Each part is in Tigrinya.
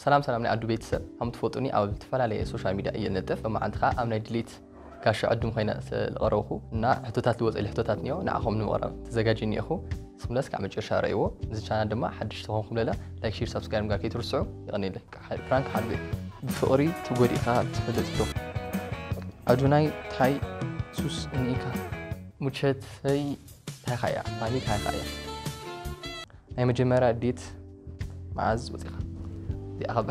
ሰላም ሰላም ናይ ኣዱ ቤተሰብ፣ ከም ትፈልጡኒ ኣብ ዝተፈላለየ ሶሻል ሚድያ እየ ዝነጥፍ። መዓልቲ ከዓ ኣብ ናይ ድሌት ጋሻ ዕዱም ኮይነ ስለቀረብኩ እና ሕቶታት ዝወፀ ኢለ ሕቶታት እኒኦ ንዓኹም ንምቕራብ ተዘጋጅ እኒኦኹ። ስምለስ ካብ መጨረሻ ረእይዎ። እዚ ቻናል ድማ ሓድሽ ተኾንኩም ለለ ላይክ፣ ሼር፣ ሳብስክራይብ ምግባር ከይትርስዑ። ይቐኒለይ። ፕራንክ ሓድቤ። ብፍቕሪ ትጎዲእካ ትፈልጥ ዶ? ኣዱናይ ታይ ሱስ እኒኢካ? ሙቸተይ ታይ ኻያ ማኒ ታይ ኻያ? ናይ መጀመርያ ዴት መዓዝ ወፂኻ? እዚኣ ኸባ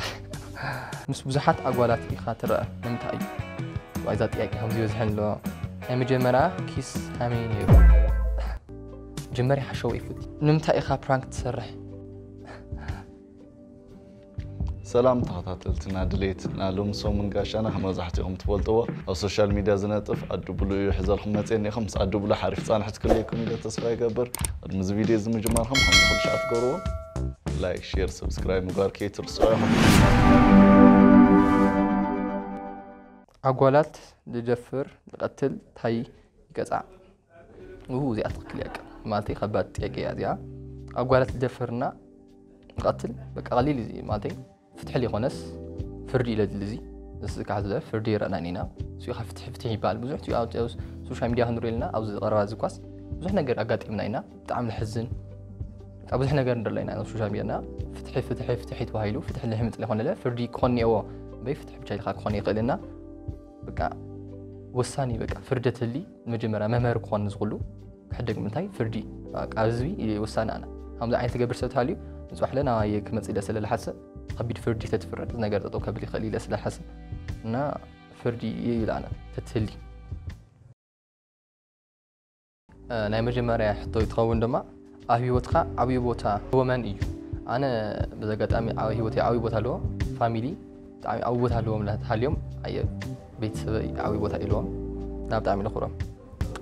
ምስ ብዙሓት ኣጓላት ኢኻ ትረአ ንምንታይ እዩ? ዋይዛ ጥያቄ ከምዚ ይበዝሐን ኣሎ። ናይ መጀመርያ ኪስ ሃመይ ነይሩ? ጀመሪ ሓሸው ይፉት። ንምንታይ ኢኻ ፕራንክ ትሰርሕ? ሰላም ተኸታተልትና ድሌት፣ ናሎም ሰሙን ጋሻና ከም መብዛሕትኦም ትፈልጥዎ ኣብ ሶሻል ሚድያ ዝነጥፍ ኣዱ ብሉ እዩ። ሕዘልኩም መፅየ እኒኹም ምስ ኣዱ ብሉ ሓሪፍ ፃንሕት ክልይኩም ኢለ ተስፋ ይገብር። ቅድሚ እዚ ቪድዮ እዚ ምጅማርኩም ከም ኩሉ ሻዕ ትገብርዎ ላይክ፣ ሼር፣ ሰብስክራይብ ምግባር ከይትርስዑ ኢኹም። ኣጓላት ልደፍር ልቐትል ታይ ይቀፃዕ? ኡ እዚኣ ትኽክል እያ። ማለተይ ከባድ ጥያቄ እያ እዚኣ። ኣጓላት ልደፍርና ልቐትል በቃ ቀሊል እዩ ማለተይ ፍትሒ ሊኾነስ ፍርዲ ኢለ ድል እዚ ንስካ ዝለ ፍርዲ ይረእና ኢና። እዚኡ ካብ ፍትሒ ፍትሒ ይበሃል ብዙሕ እዚኡ ኣብ ሶሻል ሚድያ ክንሪኦ ኢልና ኣብዚ ቀረባ ዝኳስ ብዙሕ ነገር ኣጋጢምና ኢና። ብጣዕሚ ንሕዝን ካብ ብዙሕ ነገር ንደሎ ኢና ኣብ ሶሻል ሚድያ እና ፍትሒ ፍትሒ ፍትሒ ተባሂሉ ፍትሒ ልሕምጥ ሊኾነለ ፍርዲ ክኾን እኒኦዎ እምበይ ፍትሒ ብቻ ኢልካ ክኾን ይኽእል እና በቃ ወሳኒ በቃ ፍርደትሊ መጀመርያ መምህር ክኾን ዝኽሉ ክሕደግ ምንታይ ፍርዲ ካብ ህዝቢ ወሳኒ ኣነ ከምዚ ዓይነት ዝገብር ሰብ ተሃልዩ ንፅባሕለ ናባየ ክመፅእ ኢለ ስለ ዝሓስብ ከቢድ ፍርዲ ተትፍረድ እዚ ነገር ጠጠው ከብል ይኽእል ኢለ ስለ ዝሓስብ እና ፍርዲ ይብል ኣነ ተትህሊ ናይ መጀመርያ ሕቶ ይትኸውን ድማ ኣብ ህይወትካ ዓብዪ ቦታ ህወመን እዩ ኣነ ብዘጋጣሚ ኣብ ህይወት ዓብዪ ቦታ ኣለዎ ፋሚሊ ብጣዕሚ ዓብዪ ቦታ ኣለዎም ሃልዮም ኣየ ቤተሰብ ዓብዪ ቦታ ኢለዎም ናብ ብጣዕሚ ልኽሮም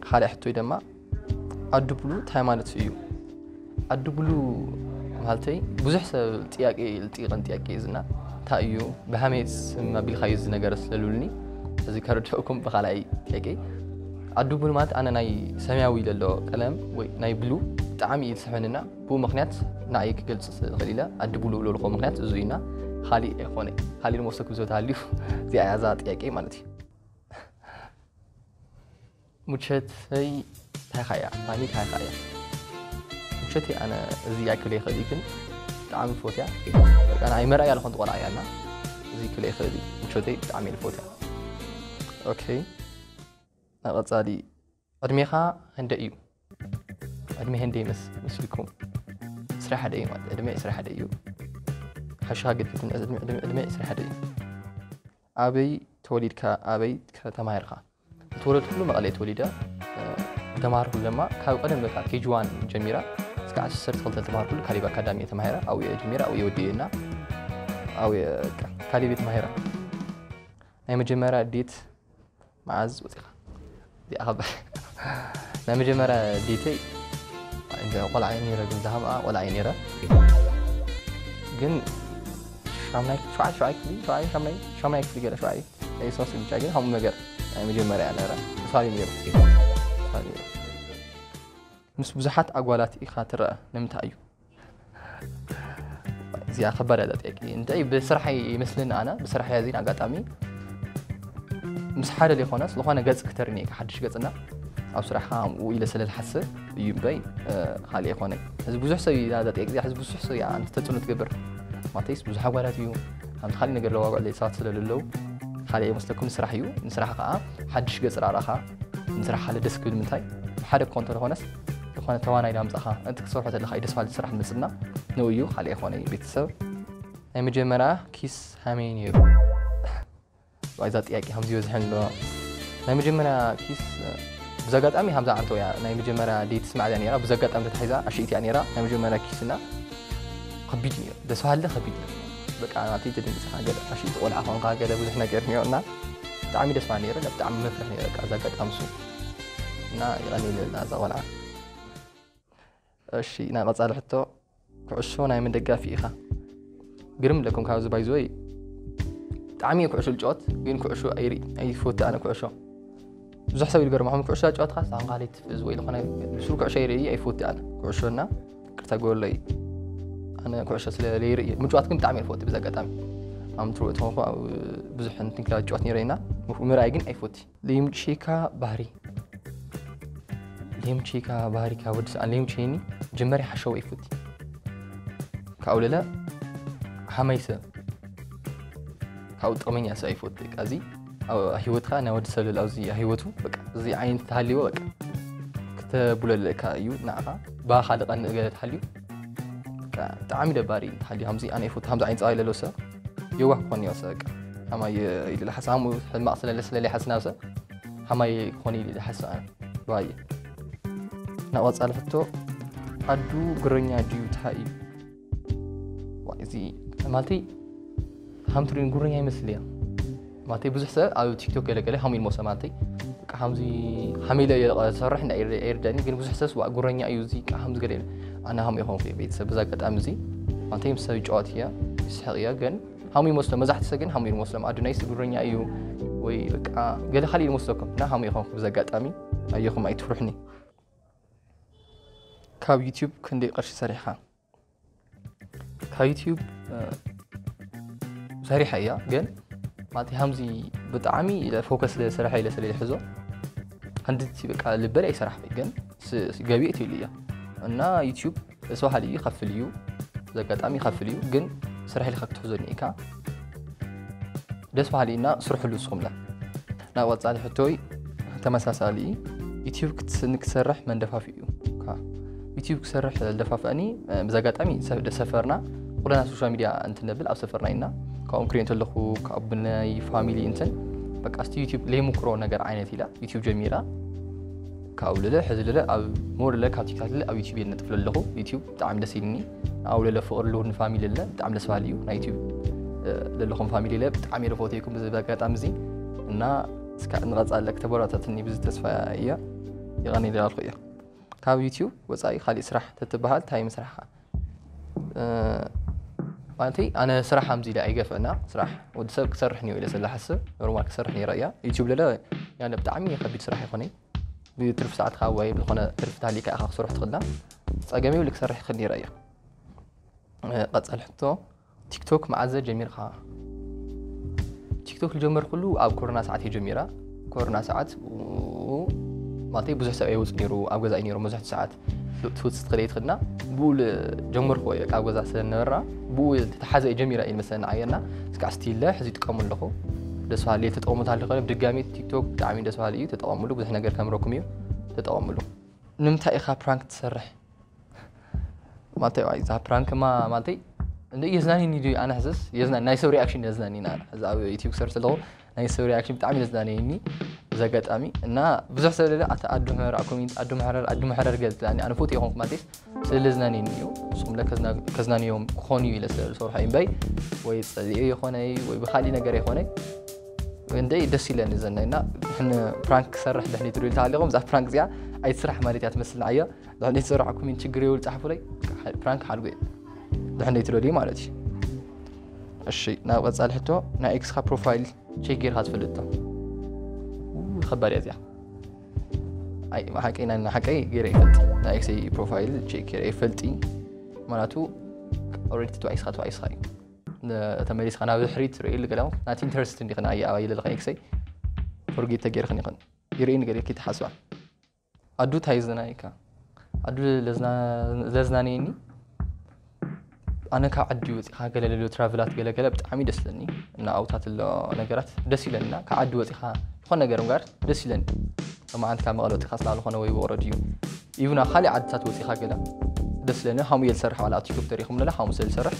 ካልእ ሕቶይ ድማ ኣዱ ብሉ እንታይ ማለት እዩ? ኣዱ ብሉ ማለተይ ብዙሕ ሰብ ጥያቄ ልጥይቐን ጥያቄ እዩ ዝና እንታይ እዩ ብሃመይ ስም ኣቢልካዩ እዚ ነገር ስለልብልኒ እዚ ከረድአኩም ብካልኣይ ጥያቄ ኣዱ ብሉ ማለት ኣነ ናይ ሰማያዊ ለሎ ቀለም ወይ ናይ ብሉ ብጣዕሚ እዩ ዝስሕበንና ብኡ ምክንያት ንኣይ ክገልፅ ዝኽእል ኢለ ኣዲ ብሉ ለልኮ ምክንያት እዚ እዩና ካሊእ ኣይኮነ ካሊእ ንመሰኩም ሰብ ተሃልዩ እዚኣ እያ እዛ ጥያቄ ማለት እዩ ሙቸተይ እንታይ ኻያ ማኒ እንታይ ኻያ ሙቸተይ ኣነ እዚ ኣይክል ይኽእል እዩ ግን ብጣዕሚ ፎትያ በቃ ናይ መርኣያ ዝኾን ቆልዓ እያ እና እዚ ክል ይኽእል እዩ ሙቸተይ ብጣዕሚ እየ ፎትያ ኦኬ ንቐፃሊ ዕድሜኻ ህንደ እዩ ዕድሜ ህንደ ይመስ ምስልኩም ስራሕ ሓደ እዩ ማለት ዕድሜ ስራሕ ሓደ እዩ ሓሽኻ ግድፍትን ዕድሜ ስራሕ ሓደ እዩ ኣበይ ተወሊድካ ኣበይ ተማሂርካ ዝተወለድኩሉ መቐለ ተወሊደ ተማሃርኩሉ ድማ ካብ ቀደም በቃ ኬጂ ዋን ጀሚራ እስከ ዓሰርተ ክልተ ተማሃርኩሉ ካሊብ ኣካዳሚ ተማሂረ ኣብየ ጀሚራ ኣብየ ወዲእና ኣብየ ካሊብ ተማሂረ ናይ መጀመርያ ዴት መዓዝ ወፂኻ እዚኣ ከባ ናይ መጀመርያ ዴተይ ቆልዓ ነረ ግን ዝሃምኣ ቆልዓ ነረ ግን ሻምናይ ሸውዓይ ሸውዓይ ክፍሊ ሸውዓይ ሻምናይ ሻምናይ ክፍሊ ገለ ሸውዓይ ኣይሶስ ብቻ ግን ከምኡ ነገር ናይ መጀመርያ ነረ ተሳሊ ነሩ ምስ ብዙሓት ኣጓላት ኢኻ ትረአ ንምንታይ እዩ እዚኣ ከባድ እያ ጥያቄ እንታይ ብስራሕ ይመስለኒ ኣነ ብስራሕ እያ ዜና ኣጋጣሚ ምስ ሓደ ዘይኮነስ ዝኾነ ገጽ ክተርኒ ኢካ ሓድሽ ገጽና ኣብ ስራሕካ ከምኡ ኢለ ስለ ዝሓስብ እዩ እምበይ ካልእ ኣይኮነ እዚ ብዙሕ ሰብ እዩ እዛ ጥያቄ እዚኣ ሕዚ ብዙሕ ሰብ እያ ኣንቲ ተፅዕኖ ትገብር ማተይስ ብዙሕ ኣጓላት እዩ ሓንቲ ካልእ ነገር ለዋግዕ ሰባት ስለ ዘለዉ ካልእ ይመስለኩም ንስራሕ እዩ ንስራሕ ከዓ ሓድሽ ገጽ ራእራኻ ንስራሕ ሓደ ደስ ክብል ምንታይ ሓደ ኮንቶ ዝኾነስ ዝኾነ ተዋናይ ዳምፃኻ እቲ ክሰርሖ ዘለካ እዩ ደስ ባል ስራሕ ንፅና ንኡ እዩ ካልእ ኣይኮነ እዩ ቤተሰብ ናይ መጀመርያ ኪስ ሃመይ ነይሩ ዋይዛ ጥያቄ ከምዚ ይበዝሐን ኣሎ ናይ መጀመርያ ኪስ ብዘጋጣሚ ሃምዛ ዓንቶ እያ ናይ መጀመርያ ዴት ስማዕልያ ነራ ብዘጋጣሚ ተታሒዛ ኣሽኢት እያ ነራ ናይ መጀመርያ ኪስና ከቢድ ነሩ ደስ ባሃለ ከቢድ ነሩ በቃ ናተይ ተደንግፅካ ገለ ኣሽኢት ቆልዓ ኮንካ ገለ ብዙሕ ነገር ነዮ እና ብጣዕሚ ደስ ባሃሊ ነሩ ብጣዕሚ መፍርሕ ነሩ በቃ እዚ ኣጋጣሚ ሱ እና ይቐኒልና እዛ ቆልዓ እሺ ናይ ቀፃሊ ሕቶ ኩዕሾ ናይ መን ደጋፊ ኢኻ ግርም ለኩም ካብዚ ባይዝወይ ብጣዕሚ እየ ኩዕሾ ልጫወት ግን ኩዕሾ ኣይርኢ ኣይፈቲ ኣነ ኩዕሾ ብዙሕ ሰብ ይገርማኹም ኩዕሾ ጫወትካ ሳንቃሊት እዚ ወይ ዝኾነ ብስሩ ኩዕሾ ይርኢ ኣይፈቲ ኣነ ኩዕሾና ቅርታ ጎለይ ኣነ ኩዕሾ ስለ ለይርኢ ምጭዋት ግን ብጣዕሚ እየ ፈቲ ብዚ ኣጋጣሚ ኣምትሮ እተንኹ ኣብ ብዙሕ ንትንክላ ጨዋት ነረ ኢና። ምርኣይ ግን ኣይፎቲ። ሌምቼካ ባህሪ ሌምቼካ ባህሪ ካብ ወዲ ሰኣን ሌምቼኒ ጀመሪ ሓሸው ኣይፎቲ። ካብኡ ለለ ሃማይ ሰብ ካብኡ ጥቕመኛ ሰብ ኣይፎቲ። በቃ እዚ ኣብ ህይወትካ ናይ ወዲ ሰብ ለለ ኣብዚ ህይወቱ በቃ እዚ ዓይነት ተሃልዎ በቃ ክተብሎ ለካ እዩ። ንዓኻ ባኻ ልቐንእ ገለ ተሃልዩ በቃ ብጣዕሚ ደባሪ እዩ ተሃልዩ። ከምዚ ኣነ ይፎቱ ከምዚ ዓይነት ፀባይ ለሎ ሰብ የዋህ ክኾን እዮ ሰብ በቃ ሃማይ ኢሉ ሓሳሙ ሕማቕ ስለለ ስለለ ሓስናብ ሰብ ሃማይ ክኾን ኢሉ ሓስብ ኣነ ባየ። ናብ ቀጻሊ ሕቶ ኣዱ ጉረኛ ድዩ እንታይ እዩ? ዋ፣ እዚ ማለተይ ሃምትሪን ጉረኛ ይመስል እያ። ማለተይ ብዙሕ ሰብ ኣብ ቲክቶክ ገለገለ ሃሙ ይልሞ ሰብ ማለተይ በቃ ሃምዚ ሃሚለ የለቐ ዝሰርሕ እንዳ ኤርዳኒ ግን ብዙሕ ሰብ ዋ ጉረኛ እዩ እዚ ቃ ሃምዚ ገለ ኣነ ሃሙ ይኾንኩ እየ ቤተሰብ። በዛ ኣጋጣሚ እዚ ማለተይ ምስ ሰብ ይጫወት እያ ይስሕቕ እያ ግን ሃሙ ይመስሎ መብዛሕትኡ ሰብ ግን ሃሙ ይመስሎም ኣዱናይስ ጉረኛ እዩ ወይ በቃ ገለ ካልእ ይመስለኩም እና ሃሙ ይኾንኩ። በዛ ኣጋጣሚ ኣየኹም ኣይትፍርሕኒ። ካብ ዩቲዩብ ክንደይ ቅርሺ ሰሪሕኻ? ካብ ዩቲዩብ ሰሪሐ እያ ግን ማለት ሃምዚ ብጣዕሚ ኢለ ፎከስ ስለ ሰሪሐ ኢለ ስለ ዝሕዞ ክንድቲ በቃ ልበል ኣይሰራሕ ግን ገቢእ ትብል እያ እና ዩቲዩብ ደስ በሃሊ እዩ ይኸፍል እዩ ዘጋጣሚ ይኸፍል እዩ ግን ስራሕ ኢልካ ክትሕዞ ኒኢካ ደስ በሃሊ እና ስርሕሉ እስኹምለ። ናብ ቀጻሊ ሕቶይ ተመሳሳሊ ዩቲዩብ ክትስኒ ክሰርሕ መንደፋፊ እዩ ዩቲዩብ ክሰርሕ ደፋፍአኒ ብዚ ኣጋጣሚ ሰፈርና ኩለና ሶሻል ሚድያ እንትነብል ኣብ ሰፈርና ኢና ካብኦም ክሪኦ እንተለኹ ካብ ናይ ፋሚሊ እንትን በቃ ስቲ ዩቲዩብ ለይምክሮ ነገር ዓይነት ኢላ ዩቲዩብ ጀሚራ ካብ ልለ ሕዚ ልለ ኣብ ሞር ለ ካብ ቲክታክ ልለ ኣብ ዩቲዩብ የነጥፍ ለለኹ ዩቲዩብ ብጣዕሚ ደስ ኢልኒ ኣብ ለለ ፍቕሪ ልሁ ንፋሚሊ ለ ብጣዕሚ ደስ ባል እዩ ናይ ዩቲዩብ ለለኹም ፋሚሊ ለ ብጣዕሚ የረፈትኩም ብዚ ኣጋጣሚ እዚ እና እስካ እንቐጻለ ክተበረታትኒ ብዚ ተስፋ እያ ይቐኒ ዳልኩ እያ ካብ ዩቲዩብ ወጻኢ ካሊእ ስራሕ ተትበሃል እንታይ ምስራሕኻ ማለተይ ኣነ ስራሕ ኣምዚ ኢለ ኣይገፍዕና ስራሕ ወዲ ሰብ ክሰርሕ ኒዮ ኢለ ስለ ሓስብ ኖርማል ክሰርሕ ነይረ እያ ዩቲዩብ ለለ ያለ ብጣዕሚ ከቢድ ስራሕ ይኾነ ብትርፊ ሰዓትካ ወይ ብዝኾነ ትርፊ ታሊካ ኢኻ ክሰርሕ ትኽእልና ጸገም ይብል ክሰርሕ ይኽእል ነይረ እያ ቀጸል ሕቶ ቲክቶክ መዓዘ ጀሚርካ ቲክቶክ ዝጀመርኩሉ ኣብ ኮሮና ሰዓት እየ ጀሚራ ኮሮና ሰዓት ማለተይ ብዙሕ ሰብ ኣይወፅ ነይሩ ኣብ ገዛ እዩ ነይሩ መብዛሕቱ ሰዓት ትውፅት ትኽእል ትኽእልና ብኡ ጀመርኩ ካብ ገዛ ስለነበርና ብኡ ተተሓዘ ጀሚራ እዩ መሰለና ዓየና እስካዕ ስቲለ ሕዚ ይጥቀሙ ኣለኹ ደስ በሃሊ ተጠቀሙት ኣለኹ ብድጋሚ ቲክቶክ ብጣዕሚ ደስ በሃሊ እዩ ተጠቀሙሉ ብዙሕ ነገር ከምረኩም እዩ ተጠቀሙሉ ንምንታይ ኢኻ ፕራንክ ትሰርሕ ማለተይ ዋይ እዛ ፕራንክ ማ ማለተይ እንደ የዝናኒ ኒ ዲዩ ኣነ ሕዝስ የዝናኒ ናይ ሰብ ሪኣክሽን የዝናኒ ና ሕዚ ኣብ ዩቲዩብ ክሰርሕ ዘለኹ ናይ ሰብ ሪኣክሽን ብጣዕሚ የዝናኒ ኒ እዚ ኣጋጣሚ እና ብዙሕ ሰብ ለለ ኣተ ኣዱ ሕረር ኣብ ኮሜንት ኣዱ ሕረር ኣዱ ሕረር ገል ትላኒ ኣነ ፎቶ ይኾንኩ ማለተይ ስለ ዝናኒ እዩ ንስኹም ለ ከዝናንዮም ክኾኑ እዩ ኢለ ስለ ዝሰርሖ እምበይ ወይ ጸሊኦ ይኾነይ ወይ ብካሊእ ነገር ይኾነይ እንደ ደስ ኢለኒ ዘና እና ሕን ፕራንክ ክሰርሕ ድሕኒ ትሪል ተሃሊኹም እዛ ፕራንክ እዚኣ ኣይትስራሕ ማለት እያ ትመስልና ኣያ ድሕነይ ዝሰራሕኩም ችግር የብል ጻሕፉለይ ፕራንክ ሓድጎ ድሕነይ ትደልዩ ማለት እዩ እሺ ናብ ቀጻሊ ሕቶ ናይ ኤክስካ ፕሮፋይል ቼክ ጌርካ ትፈልጥ ዶ ከባድ እያ እዚኣ ኣይ ሓቀይ ናይ ሓቀይ ገይረ ይፈልጢ ናይ ኤክሰይ ፕሮፋይል ቼክ ገይረ ይፈልጢ ማለቱ ኦሬዲ ትዋይስካ ትዋይስካ እዩ ተመሊስካ ናብ ድሕሪት ርእየሉ ገለ ናቲ ኢንተረስት እንዲኽን ኣየ ኣባይ ዘለኻ ኤክሰይ ፎርጌት ተገይርኽን ይኽን ይርእየኒ ገለ ኪትሓስባ ኣዱ እንታይ ዝናይካ ኣዱ ለዝናነየኒ ኣነ ካብ ዓዲ ወፂኻ ገለ ለሎ ትራቭላት ገለገለ ብጣዕሚ ደስ ለኒ እና ኣውታት ኣሎ ነገራት ደስ ይለኒ እና ካብ ዓዲ ወፂኻ ዝኾነ ነገር ጋር ደስ ይለኒ መዓንቲ ካብ መቐለ ወፂኻ ስላልኾነ ወይ ወረድ እዩ ኢቭን ኣብ ካሊእ ዓድታት ወፂኻ ገለ ደስ ይለኒ ሃሙ እየ ዝሰርሕ ዋላ ኣብ ቲክቶክ ተሪኹም ለለ ሃሙ ስለ ዝሰርሕ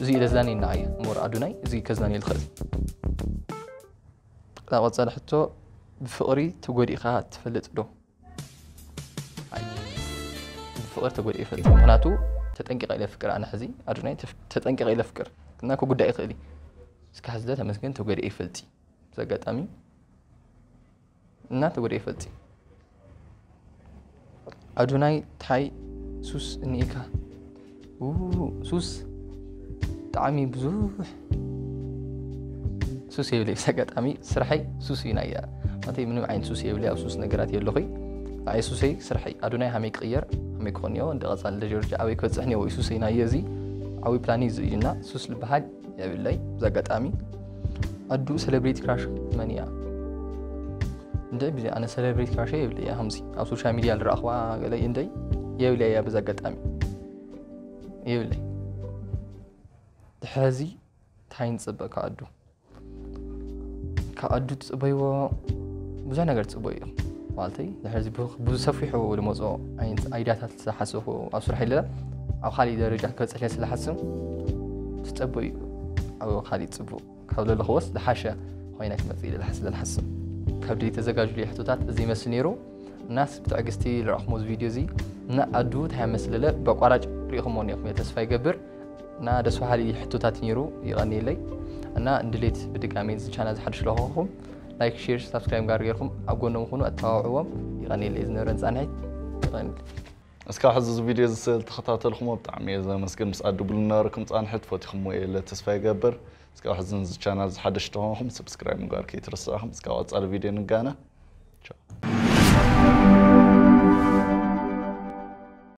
እዚ እዩ ለዝናነየና ኣየ ሞር ኣዱናይ እዚ ከዝናነየ ዝኽእል ቀፃሊ ሕቶ ብፍቕሪ ተጎዲእኻ ትፈልጥ ዶ? ብፍቕሪ ተጎዲኤ ይፈልጥ ምክንያቱ ተጠንቂቐ ኢለ ፍቅር ኣነ ሕዚ ኣዱናይ ተጠንቂቐ ኢለ ፍቅር እና ክጉዳእ ይኽእል እዩ እስካ ሕዚ ተመስገን ተጎዲኤ ይፈልጥ ብዚ ኣጋጣሚ እና ተጎዲኤ ይፈልጥ ኣዱናይ ታይ ሱስ እኒኢካ ሱስ ብጣዕሚ ብዙሕ ሱስ የብለይ ብዚ ኣጋጣሚ ስራሐይ ሱስ እዩ ናይ ማለተይ ምንም ዓይነት ሱስ የብለይ ኣብ ሱስ ነገራት የለኹይ ንዓይ ሱሰይ ስራሐይ ኣዱናይ ሃመይ ክቕየር ሃመይ ክኾን እዮ እንደ ቀፃሊ ደጀርጃ ኣበይ ክበፅሕ እኒኦ ወይ ሱሰይ ናየ እዚ ዓብይ ፕላን እዩ ዝእዩና ሱስ ዝበሃል የብለይ። ብዚ ኣጋጣሚ ኣዱ celebrity crush መን እያ? እንደ ብዚ ኣነ celebrity crush የብለይ። ከምዚ ኣብ social media ዝረኣኽዋ ገለ እንደ የብለይ እያ። ብዚ ኣጋጣሚ የብለይ። ድሕዚ እንታይ ንፅበ ካብ ኣዱ? ካብ ኣዱ ትፅበይዎ ብዙሕ ነገር ትፅበዩ ኢኹም። ማለተይ ድሕዚ ብዝሰፊሑ ዝመፅኦ ዓይነት ideaታት ዝሓሰብኩ ኣብ ስራሕ ኢለ ኣብ ካሊእ ደረጃ ክበፅሕ እየ ስለሓስብ ትፀበዩ ኣብ ካሊእ ፅቡቅ ካብ ዘለኽዎስ ዝሓሸ ኮይነ ክመፅእ ኢለ ዝሓስብ ካብ ድሌት ተዘጋጅሉ ሕቶታት እዚ ይመስል ነይሩ። እናስ ብትዕግስቲ ዝረኣኹሞ እዚ ቪድዮ እዚ እና ኣዱ እንታይ መስለለ ብኣቋራጭ ሪኢኹሞ እኒኹም እየ ተስፋ ይገብር። እና ደስ በሃሊ ሕቶታት ነይሩ። ይቐንየለይ። እና እንድሌት ብድጋሚ እዚ ቻናል ዝሓድሽ ለኸኹም like share subscribe ጋር ጌርኩም ኣብ ጎኖም ኩኑ ኣተባብዕዎም። ይቐንየለይ ዝነበረን ፃንሒት። ይቐንየለይ። እስካብ ሕዚ እዚ ቪድዮ እዚ ዝተኸታተልኩሞ ብጣዕሚ እየ ዘመስግን። ምስ ኣዱ ብልነበረኩም ፃንሒት ፈቲኹሞ እየ ኢለ ተስፋ ይገብር። እስካብ ሕዚ እዚ ቻናል ዝሓደሽ ተኾንኩም subscribe ምግባር ከይትርስዕኹም። እስካብ ቀፃሊ ቪድዮ ንጋነ። ቻው።